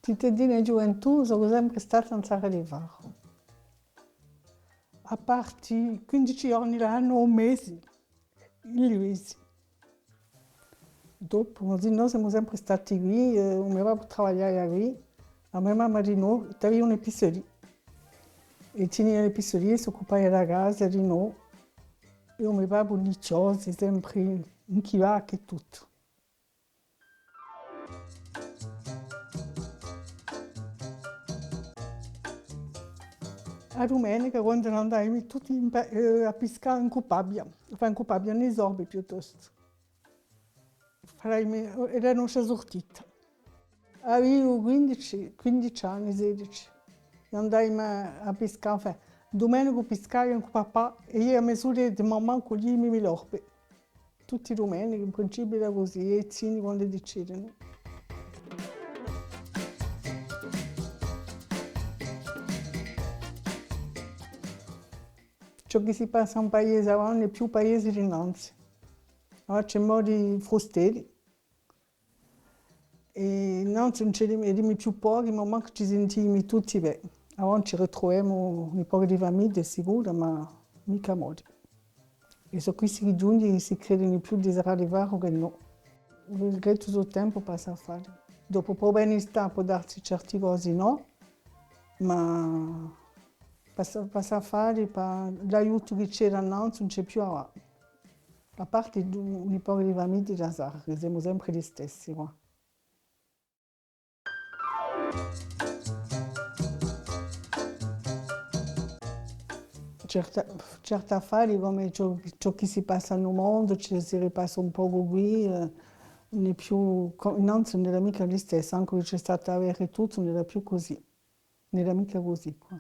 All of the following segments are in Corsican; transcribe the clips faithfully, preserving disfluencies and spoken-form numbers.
Ziteddina è ghjuventù sò sempri stati in Serra di Ferru. À parti quindici ghjorni l'annu, un mesi, in Livesi. Dopu, ma sinnò simu sempri stati quì, eh, u me babbu travagliava quì, a me mamma dinò, t'avia un'epiceria. È tinia l'epiceria, s'occupava di a casa dinò, è u me babbu in i chjosi, sempri in chjivacca è tuttu. A dumenica, quandu andavamu tutti in pa-, eh, à piscà in Cupabbia, enfin in Cupabbia, in i Sorbi piuttostu. Faraimu, era a nostra surtita. Aviu quindici, quindici anni, sedici. È andaimu à, à piscà, enfin, dumenica piscaiu cù papà è eiu è a me surella di mammà cugliimu i lorbi. Tutti i dumenichi, in principiu era cusì, è i zii quandu dicianu. Ciò chì si passa in paesi avà ùn hè più paesi dinanzi. Avà ci hè mori frusteri. È innanzi ùn ci n'era più pochi, ma mancu ci sintiamu tutti bè. Avà ci ritruvemu un pocu di famiglia, sicuru, ma micca mori. È sò questi chì ghjunghjenu, si credenu più di Serra di Ferru chè nò. Rigrettu sò tempu passatu à fà. Dopu, pò vene stà, pò darsi certi cosi, nò? Ma passà, passà à fà, pà l'aiutu chì c'era innanzi, ùn ci hè più avà. À parti d'un, un pocu di famiglie di a Sarra, chì simu sempri listessi quà. Certi, certi affari, cum'è ciò, ciò chì si passa in u mondu, ci si ripassa un pocu quì, eh, ùn hè più, co-, innanzi ùn era micca listessu, ancu chì ci hè statu a guerra è tuttu, ùn era più cusì. Ùn era micca cusì quà.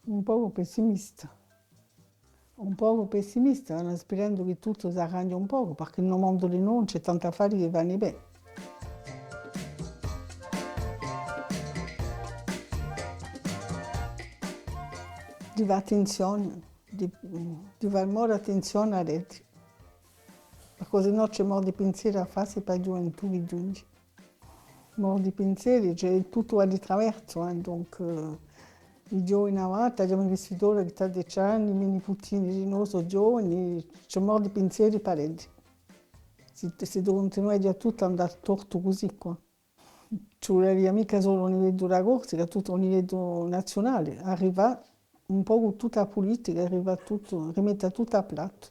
Un pocu pessimista. Un pocu pessimista, ma sperendu chì tuttu s'arranghja un pocu, perchè in u mondu di noi ùn ci hè tanti affari chì vanu bè. Di fà attenzione, di, di fà mori attenzione à l'eti. Perchè sinnò ci hè mori di pinseri à fassi pà a ghjuventù chì ghjunghje. Mori di pinseri, ci hè tuttu và di traversu, eh, donc, eh, i ghjovani avà, t'aghju a me figliuletta chì t'hà dece anni, i me niputini dinò sò ghjovani, ci hè mori di pinseri parechji. Sì, sì tù cuntinueghji à tuttu à andà stortu cusì quà. Ci vuleria micca solu à u liveddu di a Corsica, tuttu à u liveddu naziunali, arrivà un pocu tutta a pulitica, arrivà tuttu, rimetta tuttu à plattu.